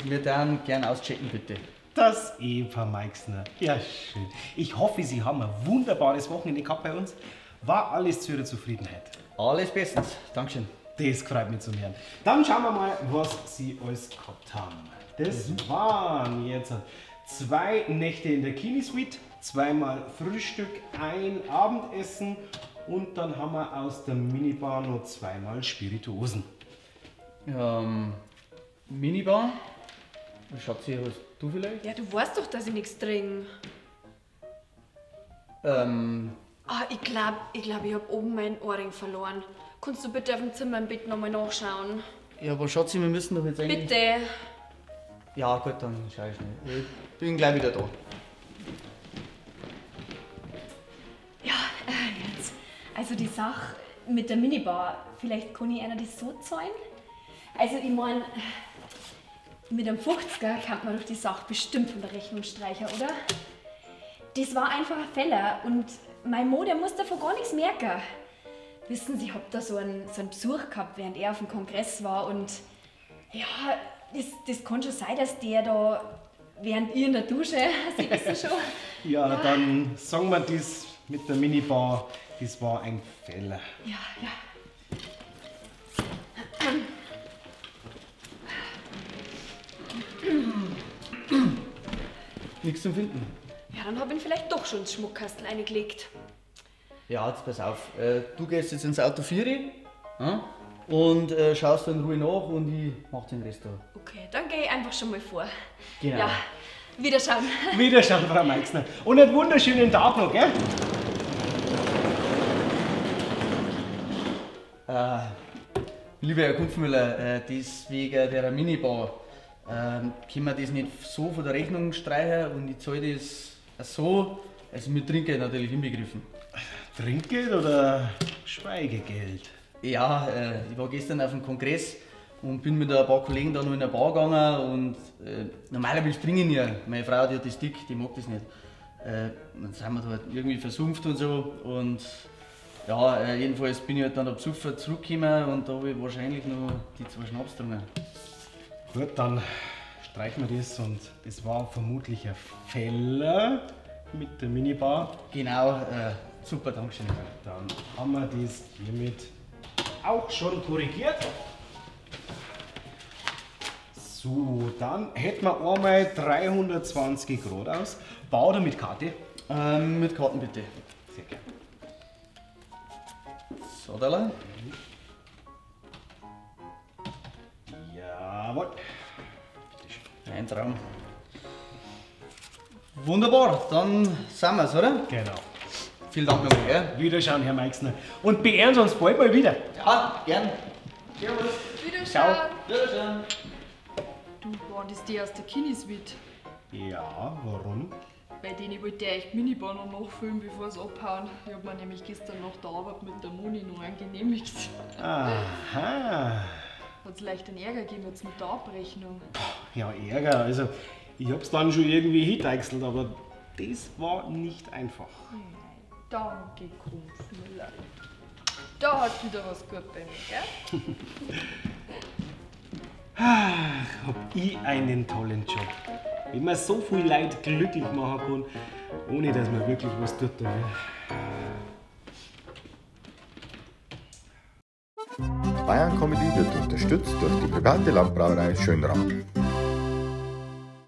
Wir dann gern auschecken, bitte. Das Ehepaar Meixner. Ja, schön. Ich hoffe, Sie haben ein wunderbares Wochenende gehabt bei uns. War alles zu Ihrer Zufriedenheit? Alles bestens. Dankeschön. Das freut mich zum Hören. Dann schauen wir mal, was Sie alles gehabt haben. Das waren jetzt 2 Nächte in der Kini Suite, 2-mal Frühstück, ein Abendessen und dann haben wir aus der Minibar noch 2-mal Spirituosen. Minibar? Schatzi, hast du vielleicht? Ja, du weißt doch, dass ich nichts trinke. Ich glaube, ich hab oben meinen Ohrring verloren. Kannst du bitte auf dem Zimmer im Bett nochmal nachschauen? Ja, aber Schatzi, wir müssen doch jetzt eigentlich... Bitte! Ja, gut, dann schau ich schnell. Ich bin gleich wieder da. Ja, jetzt. Also die Sache mit der Minibar, vielleicht kann ich einer das so zahlen? Also ich mein, mit einem 50er kann man doch die Sache bestimmt von der Rechnung streichen, oder? Das war einfach ein Fehler und mein Mo, der muss davon gar nichts merken. Wissen Sie, ich hab da so einen Besuch gehabt, während er auf dem Kongress war und ja, das kann schon sein, dass der da, während ich in der Dusche, Sie wissen schon. Ja, ja, dann sagen wir das mit der Minibar, das war ein Fehler. Ja, ja. Nichts zum Finden. Ja, dann hab ich ihn vielleicht doch schon ins Schmuckkastel eingelegt. Ja, jetzt pass auf. Du gehst jetzt ins Auto 4 und schaust dann ruhig nach und ich mach den Rest da. Okay, dann geh ich einfach schon mal vor. Genau. Ja, Wiederschauen. Wiederschauen, Frau Meixner. Und einen wunderschönen Tag noch, gell? Lieber Herr Kumpfmüller, das wegen der Minibar. Können wir das nicht so von der Rechnung streichen und ich zahle das so, also mit Trinkgeld natürlich inbegriffen. Trinkgeld oder Schweigegeld? Ja, ich war gestern auf dem Kongress und bin mit ein paar Kollegen da noch in eine Bar gegangen und normalerweise trinke ich nie. Meine Frau, die hat das dick, die mag das nicht. Dann sind wir da halt irgendwie versumpft und so und ja, jedenfalls bin ich halt dann besoffen zurückgekommen und da habe ich wahrscheinlich noch die 2 Schnaps getrunken. Gut, dann streichen wir das und das war vermutlich ein Fehler mit der Minibar. Genau, super, dankeschön. Dann haben wir das hiermit auch schon korrigiert. So, dann hätten wir einmal 320 Grad aus. Bar oder mit Karte? Mit Karten bitte. Sehr gerne. So, da. Jawohl. Ein Traum. Wunderbar, dann sind wir's, oder? Genau. Vielen Dank nochmal, gell? Wiederschauen, Herr Meixner. Und beehren Sie uns bald mal wieder. Ja, gern. Servus. Wiederschauen. Ciao. Wiederschauen. Du, waren das die aus der Kini-Suite? Ja, warum? Bei denen wollte ich echt Minibar noch nachfüllen, bevor sie abhauen. Ich hab mir nämlich gestern nach der Arbeit mit der Moni noch einen genehmigt. Aha. Hat's leicht einen Ärger gegeben jetzt mit der Abrechnung. Ja, Ärger. Also, ich hab's dann schon irgendwie hingedeichselt, aber das war nicht einfach. Nein, danke, Kumpfmüller. Da hat wieder was gut bei mir, gell? Ach, hab ich einen tollen Job. Wenn man so viel Leid glücklich machen kann, ohne dass man wirklich was tut dafür. Bayern Comedy wird unterstützt durch die private Landbrauerei Schönram.